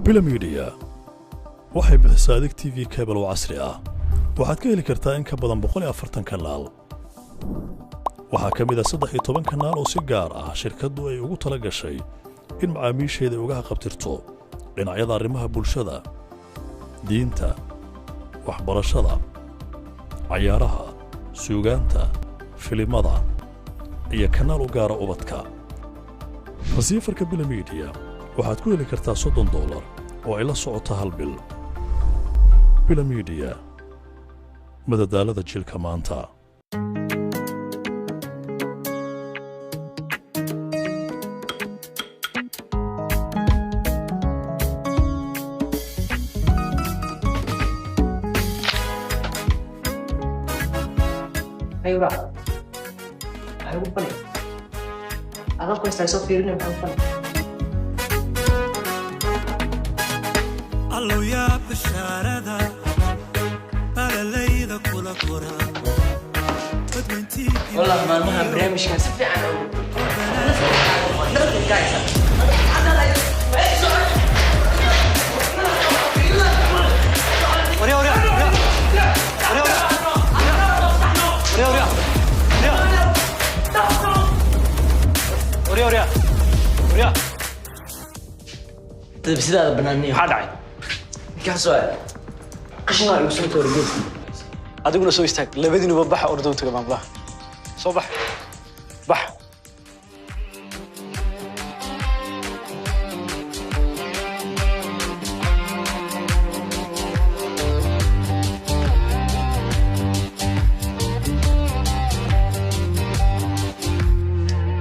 Bilamedia waxay bixisaa adeeg TV cable oo casri ah. Waxaad ka heli kartaa in ka badan 140 kanaal. Waxaa ka mid ah 13 kanaal oo si gaar ah shirkaddu ay ugu tala gashay in macaamiisheeda uga haqabtirto dhinacyada arrimaha bulshada, diinta, waxbarashada, cayaaraha, suugaanta, filimada iyo kanaal u gaara ubadka. Receiver-ka Bilamedia waxaad ku heli kartaa $30 oo ay la socoto hal bil. Bilamedia, madadaalada jiilka maanta. Ayura, maxay ugu falay? Adan ku haystaa soo fiirinaya, maxay ugu falay? Allow yaa bashaarada balalayda kula kora badweyntii. Wallah, maalmahan barnaamijkan si fiican ugu Waryaa, waryaa, waryaa, waryaa, waryaa, waryaa, waryaa, waryaa. Dad sidaada banaaniyo. Maxaa dhacay? Ninkaas waa qashinaa igu soo tuuray geedka. Adiguna soo istaag. Labadiinuba baxa, ordow taga maamulaha. Soo bax, bax.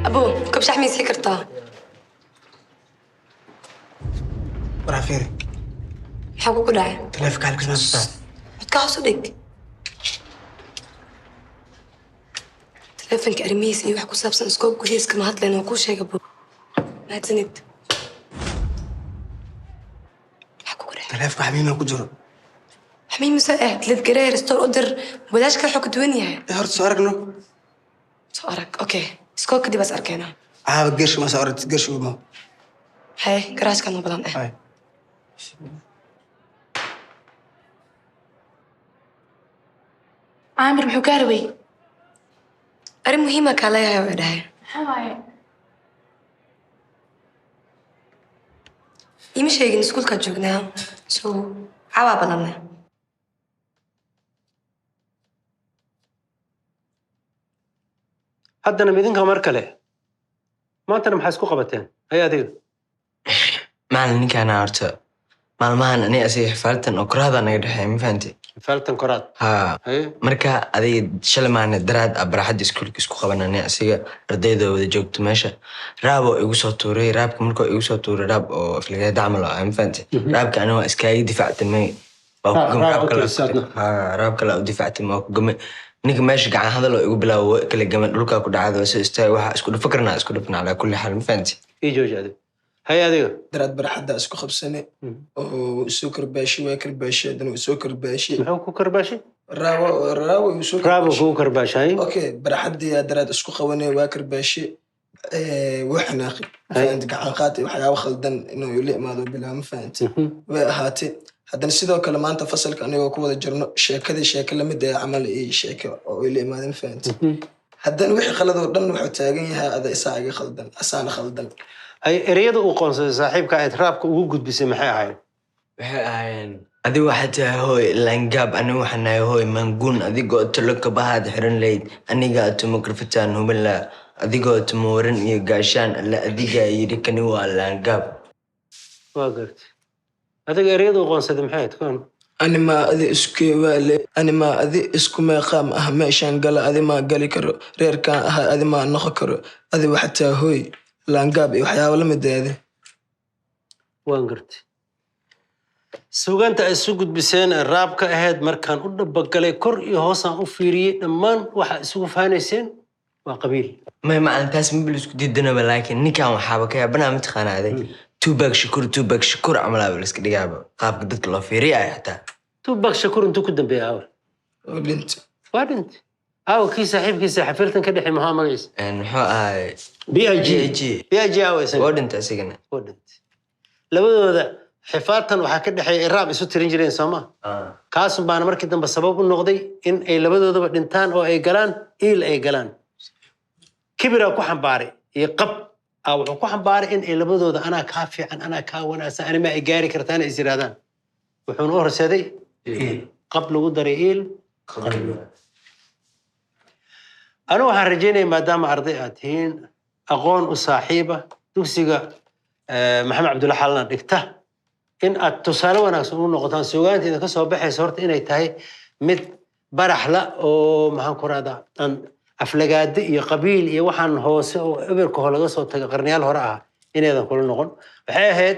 Abo, koob shax ma sii kartaa? Waraa, fiiri. Maxaa kugu dhacay? Taleefanka halkiis ma xasuustaa? Codka hoos u dhig. Taleefanka arrimihiisa iyo wax ku saabsan iskoob gudihiis kama hadlayn, waa kuu sheega, bo. Mahadsanid. Maxaa kugu dhacay? Taleefanka xamiimaa ku jiro. Xamiim mise eh dilad garee, restore u dir. Wadaashka wuxuu ka duwan yahay. Ee, horta soo aragno. Soo arag, okay, iskoob kadib as arkeenaa. Caaba geershi ma soo aragtid, geershi uma. Haye, garaashkan oo badan eh. Hay. Caamir muxuu kaa rabay? Arrin muhiima kaa leeyahay oo dhahay. Maxaa waaye? Iima sheegin, iskuulkaa joognaa, so cawaa badanne. Haddana midinka mar kale maantana maxaa isku qabateen? Hay, adiga. Macalin, ninkaana horta maalmahan ani asiga xifaaltan oo koraada naga dhexeeya, ma fahantay? Faltan koraad? Haa. Haye. Marka adiga shalay maalin daraad a baraxadda iskuulka isku qaban ani asiga, ardayda wada joogto meesha, raab oo igu soo tuuray. Raabka markuu igu soo tuuray, raab oo aflagaada camal oo ah, ma fahantay? Raabka ani waa iskaaga difaactamay, waa ku gamay. Raab raab u kale tirisay adna. Haa, raab kale u difaactamay, waa ku gamay. Ninka meesha gacan hadal oo igu bilaabo, waa kala gamay, dhulkaa ku dhacda, waa soo istaagay, waxaa isku dhufa karnaa, isku dhufna calaa kulli xaal, ma fahantay? Ii jooji adiga. Haye, adiga. Daraad barxadda isku qabsane oo soo karbaashay, waa karbaashay, haddana uu soo karbaashay. Muxuu ku karbaashay? Raawo, raawo uu soo Raabo karbaashay. Kugu karbaashay? Okay, barxaddii daraad isku qabane, waa karbaashay, waa xanaaqi, ma fahantay? Gacan qaad iyo waxyaabo khaldan inuu ila imaado bilaa, ma fahantay? Way ahaatay. Haddana sidoo kale maanta fasalka anigoo ku wada jirno, sheekadii sheeke lamid ee camal iyo sheeke oo ila imaada, ma fahantay? Haddana wixii khaladoo dhan wuxuu taagan yahay ada isaa iga khaldan, asaana khaldan. Hay, ereyada uu qoonsaday saaxiibka aad raabka ugu gudbisay maxay ahayd? Waxay ahaayeen: adiga waxaa tahay hooy langaab, aniga waxaan nahay hooy manguun, adigoo tolo kabahaad xiran lahayd, anigaa tumo karfataan hubin lahaa, adigoo tumo waran iyo gaashaan, alle adigaa yidhi kani waa langaab. Waa gartay. Adiga ereyada uu qoonsaday maxay ahayd kuwan? Animaa adi isku waale, animaa adi isku meeqaam ah, meeshaan gala adi maa gali karo, reerkaan ahay adi maa noqon karo, adi waxataa hooy laangaab iyo waxyaabo la mid ah adi. Waan gartay. Suugaanta ay isu gudbiseen ee raabka ahayd, markaan u dhabagalay, kor iyo hoosaan u fiiriyey, dhammaan waxa isugu faanayseen waa qabiil. May macalin, taas mabal isku diidanaba, laakiin ninkan waxaaba ka yaabanaa, mataqaanaa aday, Tupac Shakur, Tupac Shakur camalaaba la iska dhigaaba, qaabka dadka loo fiiriyayo xataa. Tupac Shakur intuu ku dambeeyay aawa? Oo dhinta. Waa dhintay. Aawa kii saaxiibkiisa xafiltan ka dhexay, maxaa magaciisa? Muxuu ahay? B I G. B I G. B I G aawa isaga? Waa dhintay isagana. Waa dhintay. Labadooda Xifaatan waxaa ka dhexeeya iraab isu tirin jireen sooma? Kaasun baana markii dambe sabab u noqday in ay labadoodaba dhintaan oo ay galaan iil ay galaan. Kibiraa ku xambaaray iyo qab aa wuxuu ku xambaaray in ay labadooda anaa kaa fiican, anaa kaa wanaagsan, anima ay gaari kartaan is yidhahdaan. Wuxuuna u horseeday iil, qab lagu daray iil. Anigu waxaan rajaynaya maadaama arday aad tihiin aqoon u saaxiiba dugsiga Maxamed Cabdulla Xalana dhigta, in aad tusaale wanaagsan u noqotaan suugaanta idinka soo baxaysa horta inay tahay mid baraxla oo maxaan ku rahdaa aan aflagaade iyo qabiil iyo waxaan hoose oo eberka hore laga soo tagay qarniyaal hore ah inaydan kula noqon. Waxay ahayd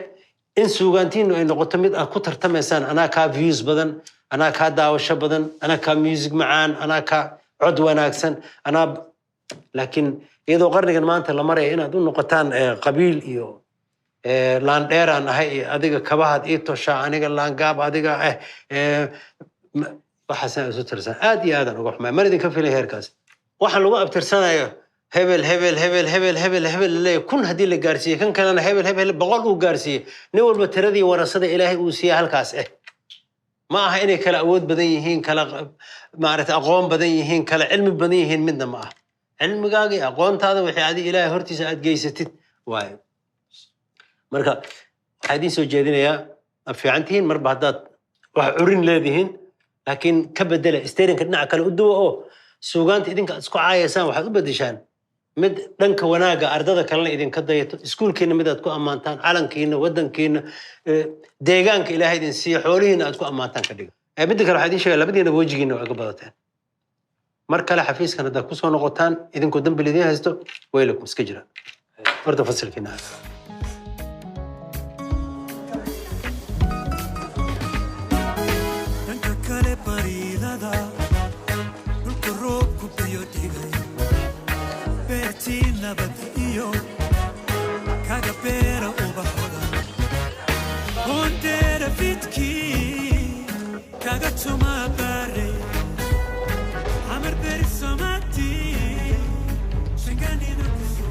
in suugaantiinu ay noqoto mid aad ku tartamaysaan, anaa kaa views badan, anaa kaa daawasho badan, anaa kaa music macaan, anaa kaa cod wanaagsan, anaa. Laakiin iyadoo qarnigan maanta la maraya inaad u noqotaan qabiil iyo laandheeraan ahay iyo adiga kabahaad ii toshaa, aniga laangaab, adiga waxaasaan isu tirsan aad iyo aadaan uga xumay. Mar idinka filay heerkaas waxaan lagu abtirsanayo hebel hebel hebel hebel hebel hebel laleeyahay 1000 haddii la gaarsiiyey, kan kalena hebel hebel 100 uu gaarsiiyey, nin walba tiradii warasada Ilaahay uu siiyey halkaas ma aha inay kala awood badan yihiin, kala maaragtay aqoon badan yihiin, kala cilmi badan yihiin, midna ma aha. Cilmigaaga iyo aqoontaada wixii adi Ilaahay hortiisa aad geysatid waaye. Marka waxaa idiin soo jeedinayaa aad fiican tihiin marba haddaad wax curin leedihiin, laakiin ka bedela sterinka dhinaca kale u duwa oo suugaanta idinka aad isku caayaysaan waxaad u bedeshaan mid dhanka wanaagga ardada kalena idinka dayato, iskuulkiina mid aad ku ammaantaan, calankiina, waddankiina, deegaanka Ilaahay idin siiyo, xoolihiina aad ku ammaantaan ka dhiga. Midda kale waxaa idiin sheegaya labadiinaba wejigiina waa iga badateen. Mar kale xafiiskan haddaad kusoo noqotaan idinkoo dambi lidiin haysto, weylakum iska jira horta fasilkiina aad. Dhanka kale bariidada dhulka roobku biyo dhigay, beertii nabad iyo kaga beera ubaxoda hundheera fidkii kaga tuma baarey xamar beri somatii shanganida kusoo.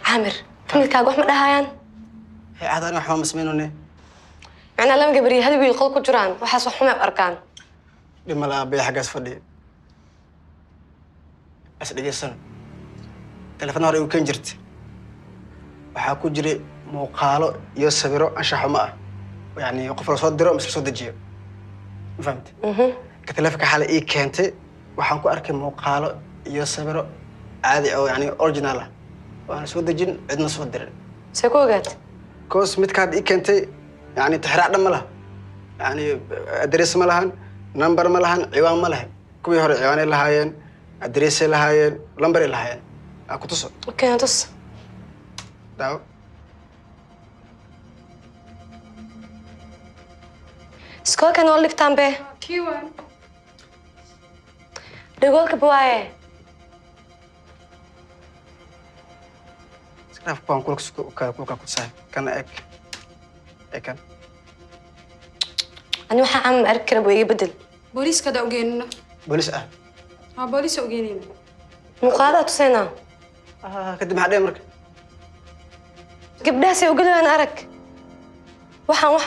Caamir, familkaaga wax ma dhahayaan? Hay ana waxba ma samaynone. Macnaa laba gabar iyo hal wiil qol ku jiraan, waxaas wax xumay u arkaan. Dhib ma laha, aabbaye xaggaas fadhiya is dhegeysano. Telefoon hore igu keen jirta waxaa ku jiray muuqaalo iyo sawiro anshax xumo ah, yani qof la soo diro mise la soo dejiyo, ma fahamte? Ka telefonka xalay ii keentay waxaan ku arkay muuqaalo iyo sawiro caadi oo yani original ah oo aan soo dejin, cidna soo dirin. See ku ogaat? Cause midka hadda ii keentay yani tixraac dhan ma laha, yani address ma lahan, number ma lahan, ciwaan ma lahan. Kuwii hore ciwaanay lahaayeen, addressay lahaayeen, lambaray lahaayeen. Aa ku tuso. Okay, tus. Daawo. Iskoolkan oo dhigtaan be dhagoolka bawaaye. Iska dhaaf kuwaan, kulka kulka ku tusaay. Kana eg, ee kan. Ani waxaa caam arki kara buu iga bedel. Booliiska hadda ugeynina. Booliis ah? Haa, booliisa ugeynayna. Muuqaaladaa tusaynaa. Ah, kadib maxaa dheh marka? Gabdhahaasay ugelayaan arag, waxaan wax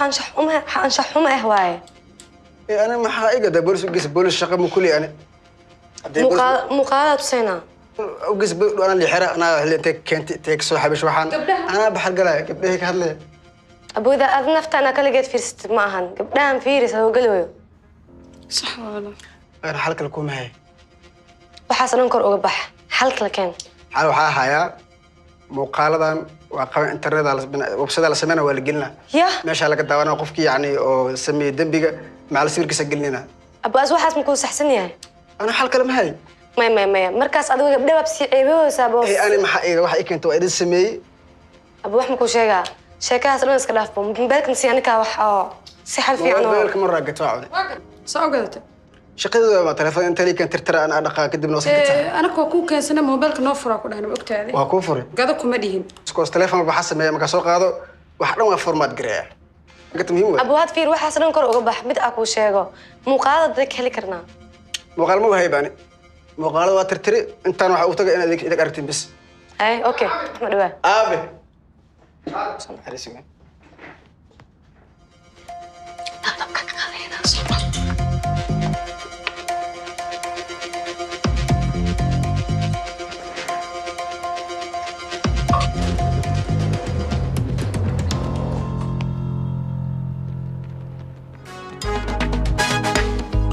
anshax xumo ah waaye. Ee ani maxaa iga da boolis u geysa? Boolis shaqa ma kuli ani. Haddii boolis Muuqaaladaa tusaynaa. U geysa anaa lixira, anaa xilli intee keentay intee kasoo xabish waxaan. Gabdhaha. Anaa baxal galaya gabdhahii ka hadlaya. Abooda aad nafta anaa kaligeed fiirsatid ma ahan, gabdhahan fiiris ha ogelayo. Sax waa. Ana xal kale kuma hay. Waxaas dhan kor uga bax, xal kale keen. Xal waxaa hayaa, muuqaaladan waa qaban internet, website la sameynaa, waa la gelinaa. Yah. Meeshaa laga daawanaa qofkii yani oo sameeyey dembiga, macal sawirkiisa gelinayna. Abbaas, waxaas makuu saxsan yahay? Ana xal kale ma hay. Maya maya maya, markaas adigo gabdha waab sii ceebahoosaa boos. Ee ani maxaa iga waxa ii keentay waa idin sameeyey. Abba, wax makuu sheegaa? Sheekadaas dhan iska dhaafbo, mobaylkan si anikaa wax oo si xal fiican oo Mobaylka mar raagato waa cunay. Soo ogadatay? Shaqadeeda waa telefoon inta lii keen tirtira, ana dhaqaa kadibna waa iska. Anaka waa kuu keensana, mobaylka noo furaa ku dhahna, ma ogtaade? Waa kuu furay. Gado kuma dhihin. Iskoos telefoon walba waxaa sameeya markaa soo qaado wax dhan waa formaat gareeya, marka muhiim waay. Abba, waad fiir, waxaas dhan kor uga bax, mid aa kuu sheego, muuqaalada dadka heli karnaa. Muuqaal ma wahay baani. Muuqaalada waa tirtiri intaan waxa uu tagay inaad idag aragtiin bis. Ay, okay, ma dhawaa. Aabe.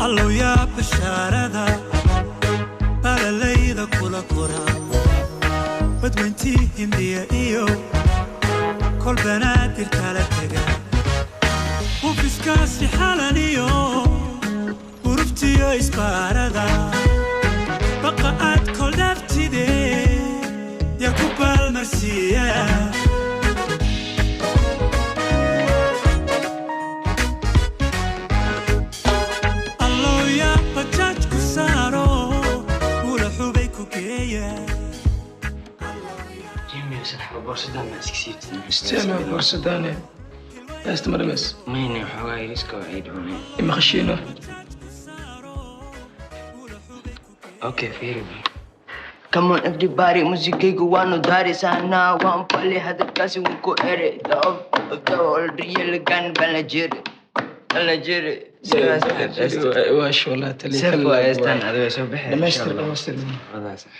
Allow yaa bashaarada balalayda kula kora badweyntii Hindiya iyo kol banaadir kala tega hufiskaasi xalaniyo uruftiyo isbaarada baqa aad kol dhaaftide yaa ku baalmarsiiya. Allow yaa bajaaj ku saaro ula xubay ku geeya. Isticmaal boorsadane. Heesta ma dhameys. Mayne waxoogaa yariiska waa ay dhumeen. Imaqashiino. Okay, fiiri. Come on everybody, musikaygu waanu daarisanaa, waan fali hadalkaasi wuu ku eri. The of the old real gun bala jiri. Bala jiri. Waa shoolaa tali. Seef waa heestan adiga soo bixi. Dhamaystir, dhamaystir. Wadaa sax.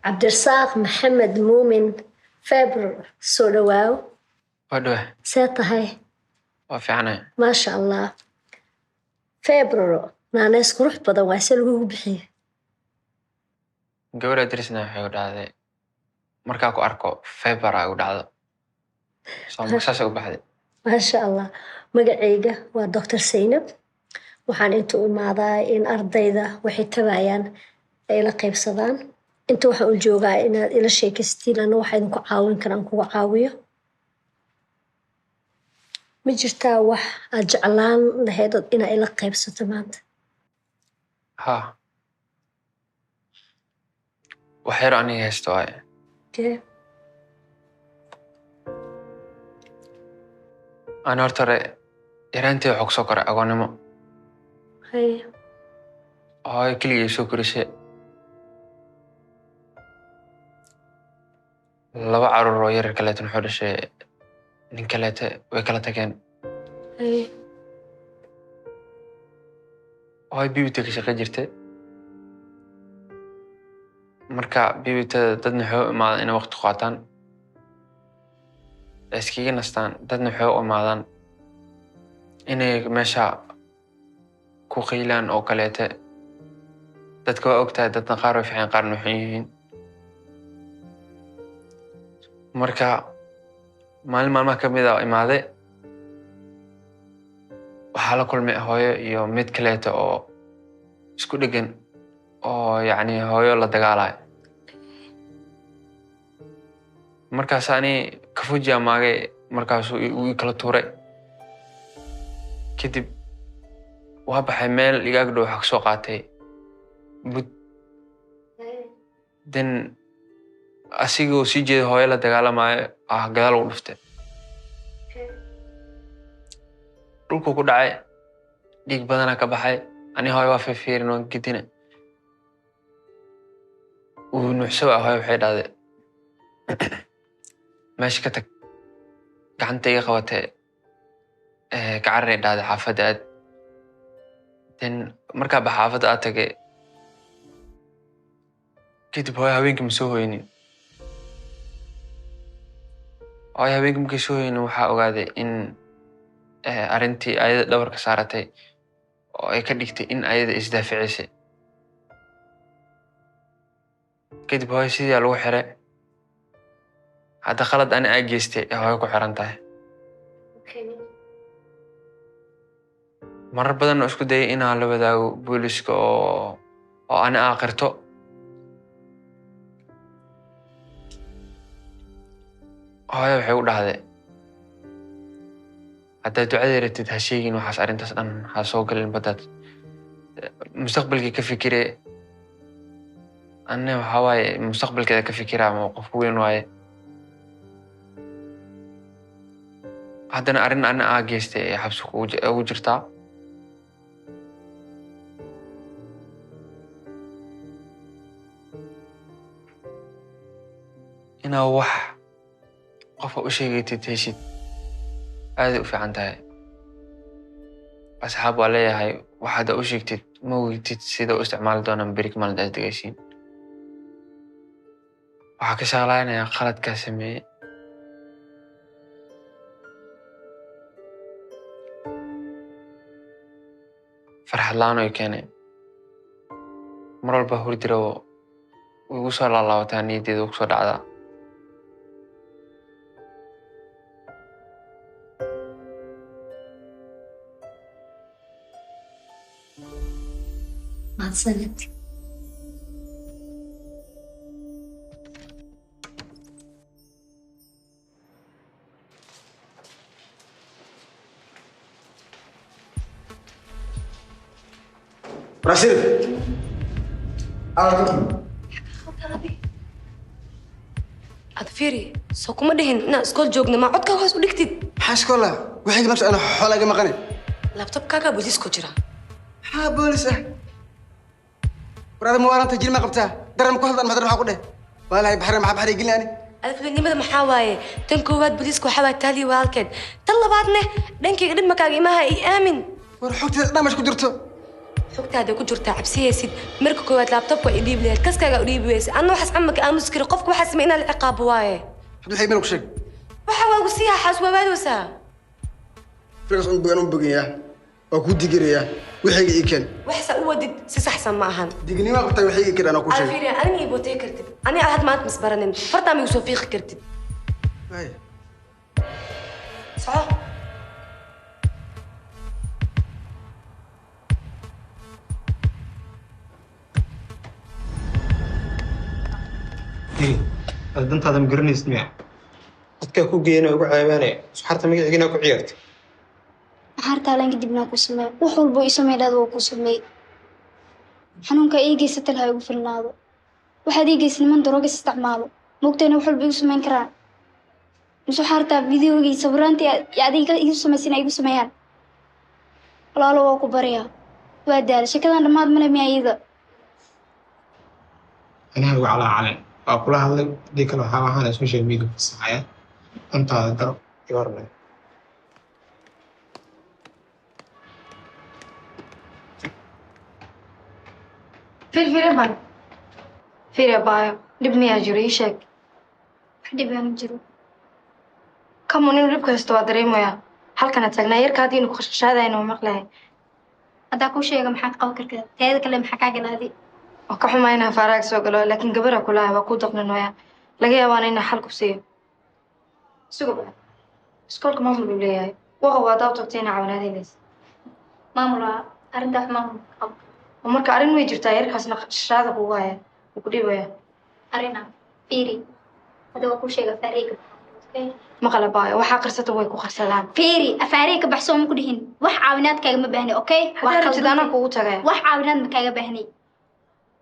Cabdirasaaq Maxamed Muumin Febr, soo dhawaaw. Waa dhawa. See tahay? Waa fiicnay. Maasha Allah. Febraro naaneys qurux badan waa, se lagugu bixiye? Gabadha darisna waxay u dhahday markaa ku arko feber ay u dhacdo, so saasay u baxday. Maasha Allah. Magacayga waa Dr. Saynab. Waxaan inta u imaadaa in ardayda waxay tabayaan ay la qaybsadaan. Inta waxaan u joogaa inaad ila sheekaystiin, anna waxa idinku caawin karaan kuga caawiyo. Ma jirtaa wax aad jeclaan lahayd ood inaa ila qaybsato maanta? Ha, wax yar aniga haysto waaye. Okay. Ani horta hore yaraantii waxaa kusoo koray agoonnimo. Haye. Hooyo keligay soo korisay, laba caruur oo yaryar kaleetan wuxuu dhashay nin kaleete, way kala tageen. Haye. Hooyo bibita ka shaqayn jirtay. Marka bibitada dadna waxay u imaadaan inay waqti qaataan, ay iskaga nastaan, dadna waxay u imaadaan inay meesha ku qiilaan oo kaleete. Dadka waa ogtahay, dadna qaar way fiican, qaarna waxay yihiin. Marka maalin maalmaha ka mid ah imaade, waxaa la kulmay hooyo iyo mid kaleete oo isku dheggan oo yacni hooyo la dagaalayo. Markaas ani kafuji amaagay, markaasuu uu i kala tuuray. Kadib waa baxay, meel iga ag dhow waxaa kasoo qaatay bud. Then asigoo sii jeeda hooyo la dagaalamayo ah gadaal ugu dhuftay, dhulkuu ku dhacay, dhiig badanaa ka baxay. Ani hooyo waa fiirfiirin, waan gedina, uu nuuxsaba. Hooyo waxay dhahday, "Meesha ka tag." Gacanta iga qabatay, gacarray dhahday, "Xaafadda aad." Then markaa ba xaafadda aad tagay kadib, hooyo habeenkii ma soo hoynin. Hooyo habeenkii markay soo hoynin, waxaa ogaaday in arrintii ayada dhabarka saaratay oo ay ka dhigtay in ayada isdaaficisay. Kadib hooyo sidii lagu xiray. Hadda khalad ani aa geystay ee hooyo ku xiran tahay. Marar badan oo isku dayay inaan la wadaago booliska oo ani aa qirto, hooyo waxay u dhahday, "Haddaad ducadii rabtid ha sheegin waxaas, arrintaas dhan ha soo galin, badaad mustaqbalkii ka fikire." Anna waxaa waaye mustaqbalkeeda ka fikira ama qof weyn waaye. Haddana arrin ana aa geystay ee xabsi ugu jirtaa. Inaa wax qofa u sheegatid heshid aaday u fiican tahay. Asxaab waa leeyahay, waxaad u sheegtid ma ogtid sida u isticmaali doonaan berik maalinta aad degaysiin. Waxaa ka shaqlaynayaa qaladkaa sameeyey. Farxad la'aan way keenay. Mar walba hurdi rabo way igu soo laalaabataa, niyaddeeda ugu soo dhacdaa. Mahadsanid. Rashid. Ad fiiri, soo kuma dhihin inaan iskool joogno, maa codkaa hoos u dhigtid? Maxaa iskool ah? Wixii nafsi ana xoolaa iga maqanay. Laabtobkaagaa booliisku jira. Maxaa boolis ah? War adiga ma waaranta, jil ma qabtaa? Daran ku hadlan, maxaa ku dheh? Walahi baxri, maxaa baxri gelin ani? Adafnimada maxaa waaye? Tan koowaad booliisku waxaa waaye taaliya walaalkeed. Tan labaadne dhankayga dhib makaaga imaha, i aamin. War xogteeda dhan meesha ku jirto. Xogtaada ku jirtaa cabsiyaysid. Marka koowaad laabtobka i dhiibi lahayd, kaskaaga u dhiibi weysa. Anna waxaas camaka aamusi kari, qofka waxaa samey inaa la ciqaabo waaye. Hadda waxay meel ku sheeg. Waxa waa ugu sii xaas waawaadoosaa. Firkas un bogan un bogayaa. Waa kuu digirayaa. Wixayga ii keen. Waxsa u wadid si saxsan ma ahan. Dignimo qabtay, waxayga ii keen anaa ku sheeg. Alfiria, aniga ii bootay kartid. Aniga aad maanta misbaranin. Fartaa ma igu soo fiiqi kartid. Waay. Soco. Aad dantaada ma garanaysid miya? Dadkaa ku geeyana ugu ceebaanaya, suxaarta magaciigana ku ciyaartay. Maxaa taalan kadib naa ku sameey? Wax walbo ii sameey dhaad waa ku sameey. Xanuunka ii geysata laha igu filnaado. Waxaad ii geysan niman daroogas isticmaalo. Moogtayna wax walba igu samayn karaan. Mise waxaa rabtaa videogii sawiraantii adiga igu samaysan ay igu sameeyaan? Walaalo waa ku baryaa. Waa daala sheekadan dhammaad male miya iyada? Anaha ugu calaacalin. Waa kula hadlay, hadii kale waxaa ahaana social media fasaxaya. Dantaada daro iga hormar. Fiir fiir baan. Fiir baayo. Dhib miyaa jiro, ii sheeg. Wax dhib ah ma jiro. Kamu inuu dhibka haysto waa dareemayaa. Halkana taagnaa yarka haddii inuu khashkhashaadayna waa maqlahay. Haddaa kuu sheega maxaad qaban kartaa? Teeda kale maxaa kaa galaaday? Waa ka xumaa inaan faaraag soo galo, laakiin gabadha kulaha waa kuu daqninoyaa. Laga yaabaana inaan xal ku siiyo. Sugo baa. Iskoolka maamul buu leeyahay. Waqa waa haddaa u tagtay inaa caawinaadaynaysa. Maamul ah, arrintaas maamul ka qabo. Oo marka arrin way jirtaa, yarkaasna khashkhashaada kugu haya. Wuu ku dhibayaa. Arrin ah, fiiri. Hadda waa kuu sheega afaareyga. Maqla baayo, waxaa qarsata way ku qarsadaan. Fiiri, afaareyga ka baxsoo ma ku dhihin. Wax caawinaad kaagama baahni, okay? Haddaa rabtid anaa kugu tagaya. Wax caawinaad ma kaaga baahni.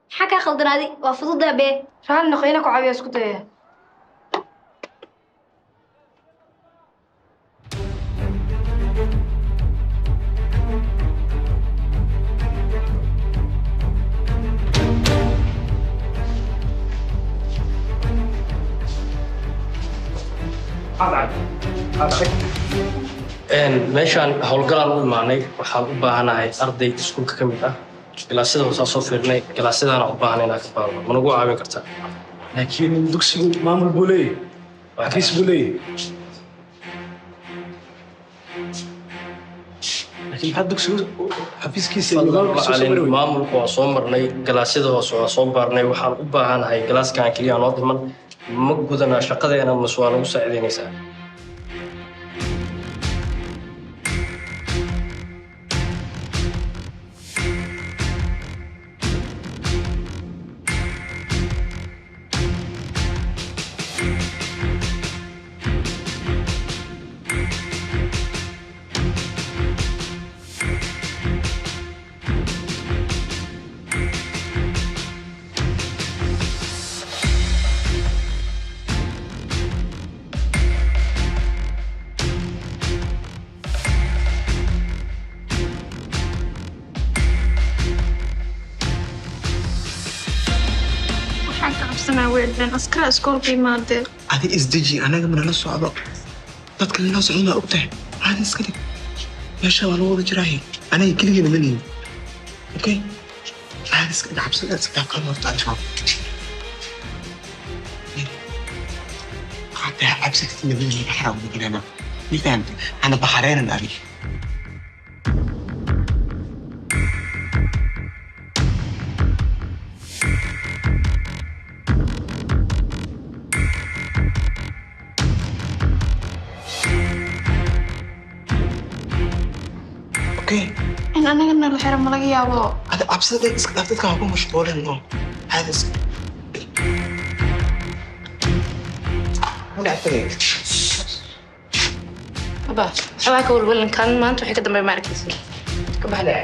Maxaa kaa khaldanaaday? Waa fududaa bee. Raalli noqo, inaa ku caawiya isku dayaya. Meeshaan howlgalaan u imaanay, waxaan u baahanahay arday iskuulka ka mid ah. Galaasyada hoosaa soo fiirnay, galaasyadaana u baahan inaan ka baarno. Ma nagu caawin kartaa? Laakiin dugsigu maamul buu leeyahay, xafiis buu leeyahay. Laakiin maxaa dugsigu xafiiskiisa iyo maamulkiisa soo mari weyday? Maamulku waa soo marnay, galaasyada hoose waa soo baarnay. Waxaan u baahanahay galaaskan keliya noo dhiman. Ma gudanaa shaqadeena mase waa nagu saacidaynaysaa? way dhaceen askara iskoolka imaadee. Adi isdeji, anaga manala socdo. Dadka nala socdo maa ogtahay. Caadi iska dhig. Meesha waa lagu wada jiraaye. Anaga keligeena ma nihin. Okay? Caadi iska dhig, cabsida iska dhaaf, qalma horta aan shaab. Qaatay cabsida nabadgelyo baxra ugu jirana. Ma fahamtay? Ana baxareenan adiga. Okay. In anagana la xiro ma laga yaabo. Adi cabsida iska dhaaf, dadka ha ku mashquulin oo. Caadi iska. Ma dhacday? Baba, waxaa ka walwalan kan maanta wixii ka dambeeya ma arkaysid. Ka baxda.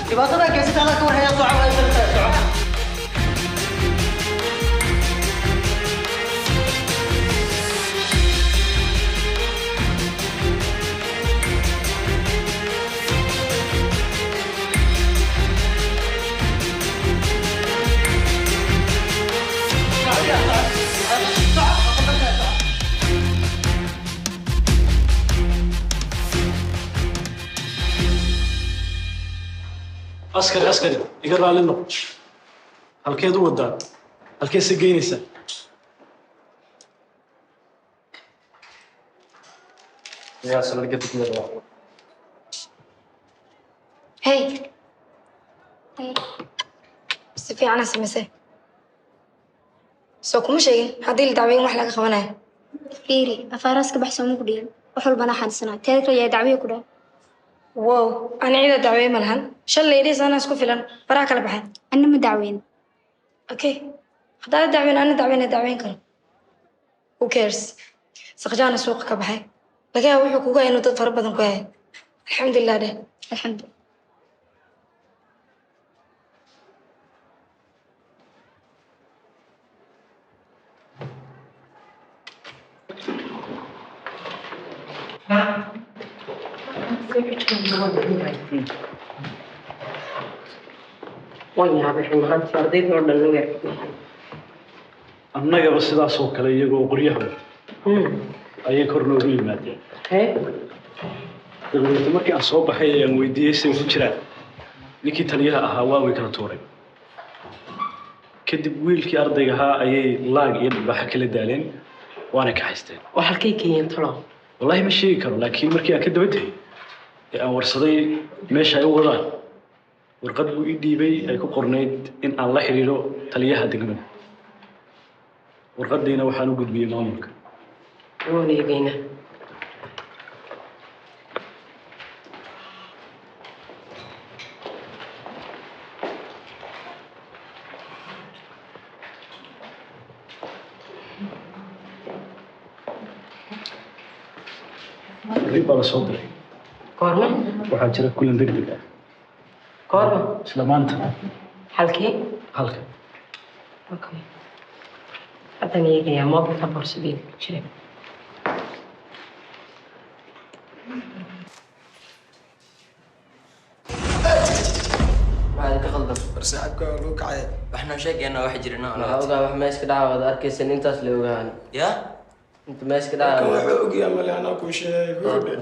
Dhibaatada geysata alla ka warhaya, soco waa inta soco. Askari, askari, iga raalli noqo. Halkeed u wadaa? Halkeed se geynaysaa? Yaa saldhigga degmada waa. Hey. Hey. Si fiican aa samaysay. Soo kuma sheegin haddii la dacweyn wax laga qabanayo. Fiiri, afaaraas ka baxsoo ma ku dhihin. Wax walbana xanuunsanaa. Teeda kale yaa dacweeye ku dhahay. Wow, ani cida dacweyn ma lahan. Shalay idhiis anaa isku filan. Faraha kala baxay. Anna ma dacweyn. Okay. Haddaad dacweyn, ana dacweyn dacweyn karo. Who cares? Saqjaana suuqa ka baxay. Laga yaabo wuxuu kugu hayay inuu dad fara badan ku hayay. Alxamdulilah dheh. Alxamdulilah. Waan yaabay run ahaantii ardayda oo dhan way arkayaan. Annagaba sidaas oo kale iyagoo qoryaha wata ayay kor noogu yimaadeen. Dabadeed markii aan soo baxay ayaan weydiiyey say ku jiraan. Ninkii taliyaha ahaa waa way kala tuuray. Kadib wiilkii ardayga ahaa ayay laag iyo dhibaaxo kala daaleen, waana ka haysteen. Waa halkay geeyeen talo? Wallaahi ma sheegi karo, laakiin markii aan ka daba tegey ee aan warsaday meesha ay u wadaan, warqad buu ii dhiibay ay ku qornayd in aan la xiriiro taliyaha degmada. Warqadiina waxaan u gudbiyey maamulka. Waan eegaynaa. Fariin baa la soo diray. Goorma? Waxaa jira kulan degdeg ah. Goorma? Isla maanta. Halkee? Halka. Okay. Haddaan eegayaa moobilka boorsadayda ku jira. Maxaa ka khaldan? War saaxiibka waa lagu kacay. Waxnoo sheegaynaa wax jira noo. Maxaa ogaa wax meesha ka dhaca waad arkaysan intaas la ogaan. Yaa? Inta meesha ka Kan dhacay. wuxuu ogyahay male, anaa kuu sheegay.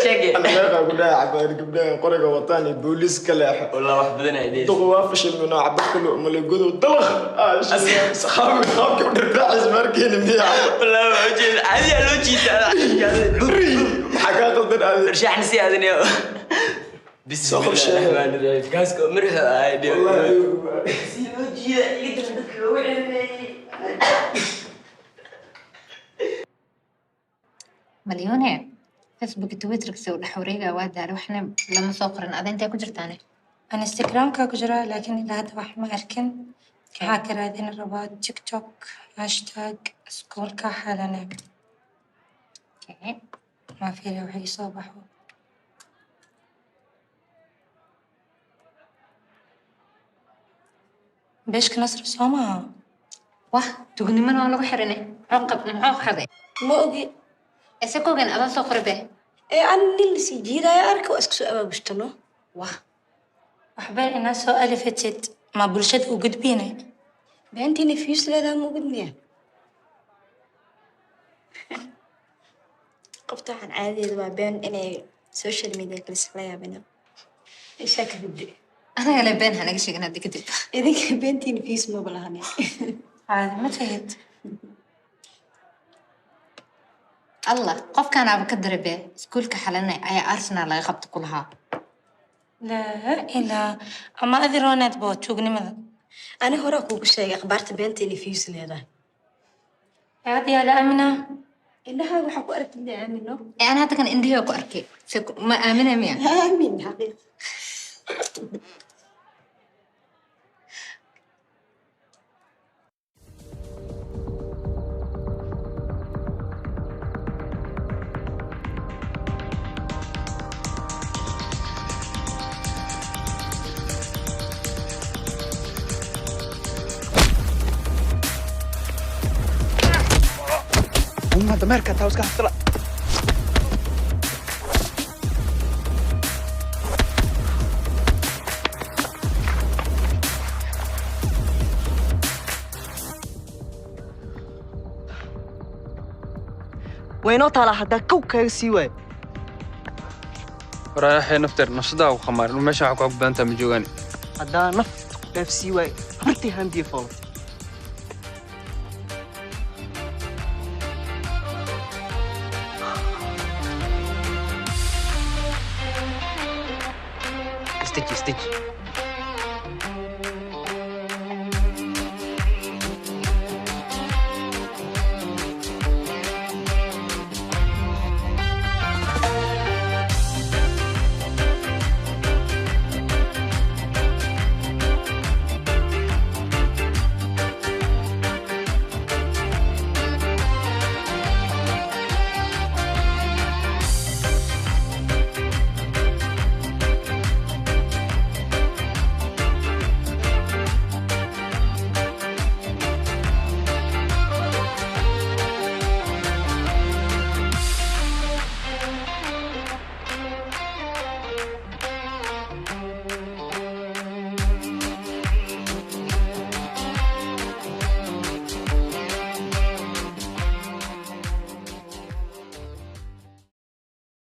Sheege. Ana meeqaa ku dhaca cabaar gabdhaha qoriga wataan iyo booliis ka leexo. Wallah wax badan ay Duqu waa fashilmino, cabad kale umale godow dalaq. Saxaabi qaabkii u dhirbaacis markiina miyaa? Wallah waa ujeeda, caadiyaa loo jiitaa. Maxaa kaa qaldan aade? Shaxna si aadanayo. Bismillaahi rahmaani rahiim. Kaaska mirxa ay dhiyo. Si loo jiida iga daran dadka loogu celinayay. Malyuune, Facebook, Twitterka u dhex wareega waa daala, waxna lama soo qorin. Ada intee ku jirtaane? Aan Instagramka ku jiraa, laakiin ilaa hadda wax ma arkin. Waxaa ka raadin rabaa TikTok #iskuulkaxalane. Ma fiiriya wax ii soo baxo. Beeshka Nasr soo maaha? Wah, tugnimana waa lagu xiranay. Muxuu muxuu xaday? Ma ogi. Ese kogan adaa soo qoray be. Ee an nin lasii jiidaya arka, waa isku soo abaabushtano. Wah. Waxba inaa soo alifatid ma bulshada u gudbine. Beentiina views leedaha, ma ogid miya? Qofta waxaan caadadeeda waa been inay social media gelisa, la yaabina. Ishaa ka gudbe. Anaga le been hanaga sheegin hadda kadib. Idinka beentiina views maba lahane. Caadi ma tihid. Allah, qofkaan aaba ka daray be, iskuulka Xalane ayaa Arsenal laga qabta ku lahaa. Laa ilaa ama adi rooneed bo tuugnimada. Ani horaa kuugu sheegay akhbaarta beenta inay views leedahay. Aad yaa la aamina. Indhahaaga waxaa ku aragtid inay aamino. Ee ana hadda kan indhaheyga ku arkay. Se ma aamina miya? Aamin xaqiiq. Umma dameerka taa iska xasila. Waynoo taalaa haddaa kow kaaga sii waayo. Waraayaxay nafteer nafsadaa ku khamaarin, meesha waxaa ku xog badan tahay ma joogaan. Haddaa nafta ku dhaaf sii waayo, habartii haandiya foolatay. Istaji, istaji.